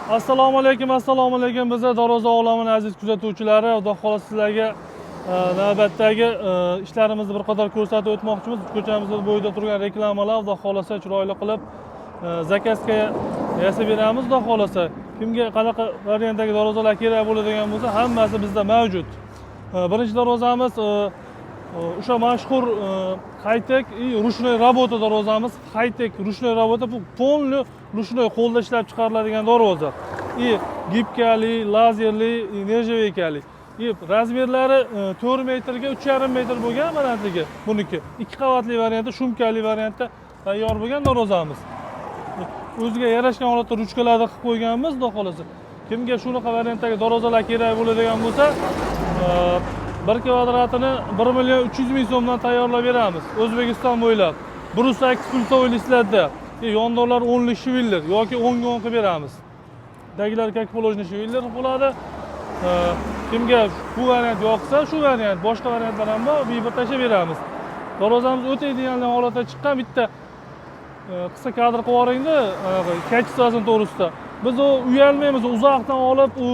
Assalomu alaykum, assalomu alaykum. Biza Darvoza olamining aziz kuzatuvchilari, Xudo xohlasa, sizlarga navbatdagi ishlarimizni bir qator ko'rsatib o'tmoqchimiz. Ko'chamiz bo'yida turgan reklamalar, Xudo xohlasa, chiroyli qilib заказ ga yasab beramiz, Xudo xohlasa. Kimga qanaqa variantdagi darvozalar kerak bo'ladigan bo'lsa, hammasi bizda mavjud. Birinchi darvozamiz o'sha mashhur хай-тек и ручной работа darvozamiz. Хай-тек ручной работа, bu полный ручной, qo'lda ishlab chiqariladigan darvoza. И гибка li, lazerli, нержавейка li. И размер lari 4 metrga 3,5 metr bo'lgan balandligi. Buniki ikki qavatli variantda, шумка li variantda tayyor bo'lgan darvozamiz. O'ziga yarashgan holatda ruchkalarni qilib qo'yganmiz, Xudo xohlasa. Kimga shunaqa variantdagi darvozalar kerak bo'ladigan bo'lsa, bir kvadratini 1 million 300 ming so'mdan tayyorlab beramiz O'zbekiston bo'ylab. 108 pulsovый listlarda, yondorlar 10lik швеллер yoki 10 ga 10 qilib beramiz. Tagilar как положено швеллер bo'ladi. Kimga bu variant yoqsa, shu variant, boshqa variantlar ham bor, bir tashlab beramiz. Darvozamiz o'ta ideal holatda chiqqan. Bitta qisqa kadr qilib yuboringda, качество sini to'g'risida. Biz u uyalmaymiz, uzoqdan olib, u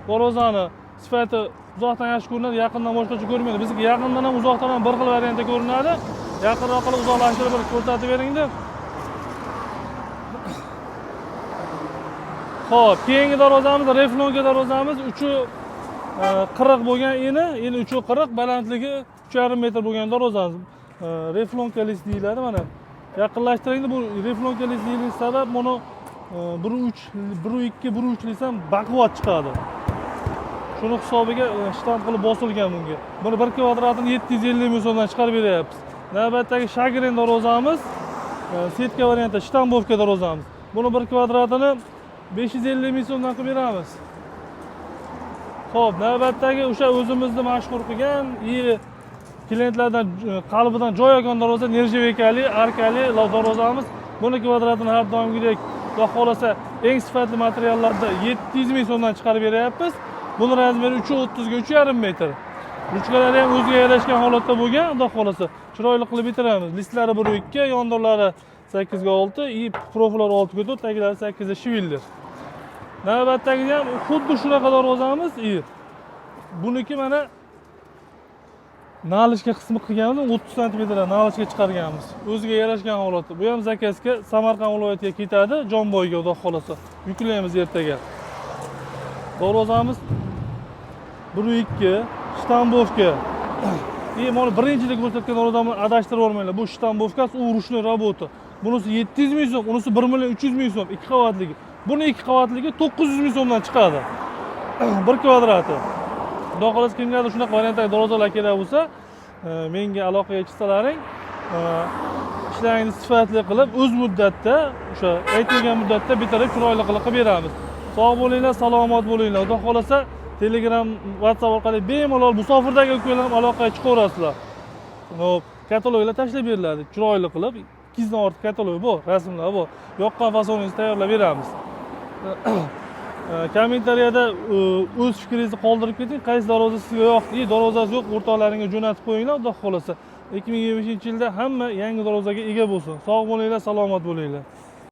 darvozani sifati uzoqdan yaxshi ko'rinadi, yaqindan boshqacha ko'rinmaydi. Bizniki yaqindan ham, uzoqdan ham bir xil variantda ko'rinadi. Yaqinroq qilib, uzoqlashtirib bir ko'rsatib beringda. Xo'p, keyingi darvozamiz рифленка darvozamiz, 3,40 bo'lgan eni 3,40, balandligi 3,5 metr bo'lgan darvozamiz. Рифленка list deyiladi mana. Yaqinlashtiringda, bu рифленка list deyilishi sabab buni 1,3, 1,2, 1,3 lik ham baquvvat chiqadi. Shuni hisobiga shtamp qilib bosilgan bunga. Buni bir kvadratini 750 ming so'mdan chiqarib beryapmiz. Navbatdagi шагрень darvozamiz, сетка variantda, штамбовка darvozamiz. Buni bir kvadratini 550 ming so'mdan qilib beramiz. Xo'p, navbatdagi o'sha o'zimizni mashhur qilgan и klientlardan qalbidan joy olgan darvoza, нержавейка li, arkali darvozamiz. Buni kvadratini har doimgidek, Xudo xohlasa, eng sifatli materiallarda 700 ming so'mdan chiqarib beryapmiz. Buni размер i 3,30 ga 3,5 metr. Ruchkalari ham o'ziga yarashgan holatda bo'lgan, Xudo xohlasa. Chiroyli qilib bitiramiz. Listlari 1,2, yondorlari 8 ga 6 и profillar 6 ga 4, tagilari 8 ga швеллер. Navbatdagi ham xuddi shunaqa darvozamiz и buniki mana наличка qismi qilganmiz, 30 santimetrdan наличка chiqarganmiz. O'ziga yarashgan holatda. Bu ham заказ ga Samarqand viloyatiga ketadi, Jomboyga, Xudo xohlasa. Yuklaymiz ertaga. Darvozamiz 1,2, штамбовка. И mana birinchida ko'rsatgan darvozamizni adashtirib yubormanglar. Bu штамбовка si, u ручной работа. Bunisi 700 ming so'm, unisi 1 million 300 ming so'm, ikki qavatligi. Buni ikki qavatligi 900 ming so'mdan chiqadi. Bir kvadrati. Xudo xohlasa, kimgadir shunaqa variantdagi darvozalar kerak bo'lsa, menga aloqaga chiqsalaring, ishlaringni sifatli qilib, o'z muddatda, o'sha aytilgan muddatda bitirib, chiroyli qilib qilib beramiz. Sog' bo'linglar, salomat bo'linglar. Xudo xohlasa, Telegram, WhatsApp orqali bemalol musofirdagi ukalar ham aloqaga chiqaverasizlar. Xo'p, kataloglar tashlab beriladi, chiroyli qilib. 200 dan ortiq katalog bor, rasmlar bor. Yoqqan fasoningizni tayyorlab beramiz. Kommentariyada o'z fikringizni qoldirib keting, qaysi darvoza sizga yoqdi, и darvozasi yo'q o'rtoqlaringga jo'natib qo'yinglar. Xudo xohlasa, 2025 yilda hamma yangi darvozaga ega bo'lsin. Sog' bo'linglar, salomat bo'linglar.